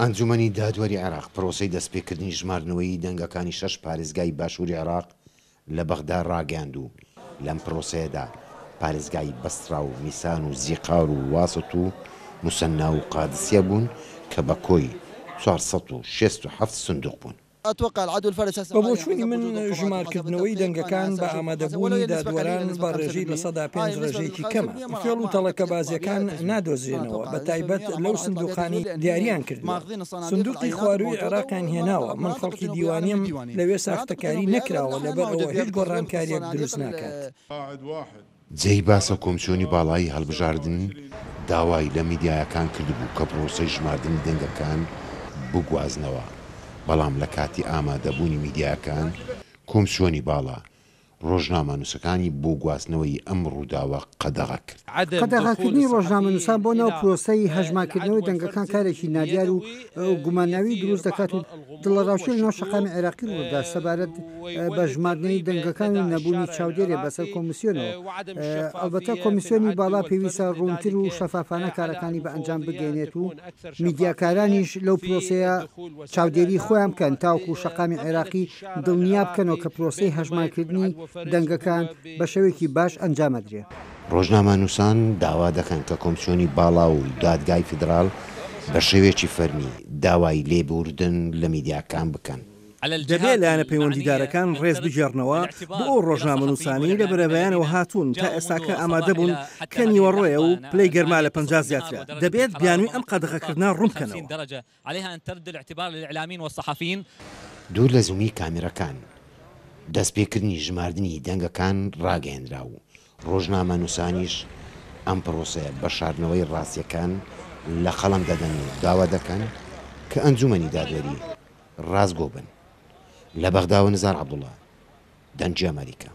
ئەنجومەنی دادوەری عێراق پرۆسەی دەستپێکردنی ژماردنەوەی دەنگەکانی شەش پارێزگای باشووری عێراق لە بەغدا ڕاگەیاند و لەم پرۆسەیەدا پارێزگای بەسڕا و میسان و زیقار و واسط و موسەننا و قادسیە بوون کە بە کۆی 467 سندوق بوون. بە بۆچوونی من ژمارکردنەوەی دەنگەکان بە ئامادەبوونی دادوەران بە ڕێژەی 5% ڕێژەیەکی کەمە. فێڵ و تەڵەکەبازییەکان نادۆزرێنەوە، بە تایبەت لەو سندوقانەی دیارییان کردووە. سندوقی خوارووی عێراقیان هێناوە، من خەڵکی دیوانیەم، لەوێ ساختەکاری نەکراوە، لەبەر ئەوە هیچ گۆڕانکارییەک دروست ناکات. جێی باسە کۆمسیۆنی باڵای هەڵبژاردن داوای لە میدیایەکان کردبوو کە پرۆسەی ژماردنی دەنگەکان بگوازنەوە، بەڵام لە کاتی ئامادەبوونی میدیایەکان کۆمسیۆنی باڵا ڕۆژنامەنووسەکانی بۆ گواستنەوەی ئەم ڕووداوە قەدەغە کرد. قەدەغەکردنی ڕۆژنامەنووسان بۆ ناو پرۆسەی هەژمارکردنەوەی دەنگەکان کارێکی نادیار و گوماناوی دروست دەکات و دڵەڕاوکێ لەناو شەقامی عێراقی ڕوودەدات سەبارەت بە ژماردنی دەنگەکان و نەبوونی چاودێرێ بەسەر کۆمیسیۆنەوە. ئەڵبەتە کۆمیسیۆنی باڵا پێویستە ڕوونتر و شەفافانە کارەکانی بە ئەنجام بگەیەنێت و میدیاکارانیش لەو پرۆسەیە چاودێری خۆیان بکەن تاوەکو شەقامی عێراقی دڵنیا بکەنەوە کە پرۆسەی هەژمارکردنی دەنگەکان بە شێوەیەکی باش ئەنجام ئەدرێ. ڕۆژنامەنووسان داوا دەکەن کە کۆمسیۆنی باڵا و دادگای فیدراڵ بە شێوەیەکی فەرمی داوای لێبووردن لە میدیاکان بکەن. دەبێ لایەنە پەیوەندیدارەکان ڕێز بگێڕنەوە بۆ ئەو ڕۆژنامەنووسانەی لە بەرەبەیانەوە هاتوون تا ئێستاکە ئامادەبوون کە نیوەڕۆیە و پلەی گەرما لە 50 زیاترە، دەبێت بیانووی ئەم قەدەغەکردنە ڕوون بکەنەوە. دوور لە زوومی کامێراکان، دەستپێکردنی ژماردنی دەنگەکان ڕاگەیەنرا و ڕۆژنامەنووسانیش ئەم پرۆسەیە بە شاردنەوەی ڕاستییەکان لە قەڵەم دەدەن و داوا دەکەن کە ئەنجوومەنی دادوەری ڕاستگۆ بن. لە بەغداوە نزار عەبدوڵا، دەنگی ئەمەریکا.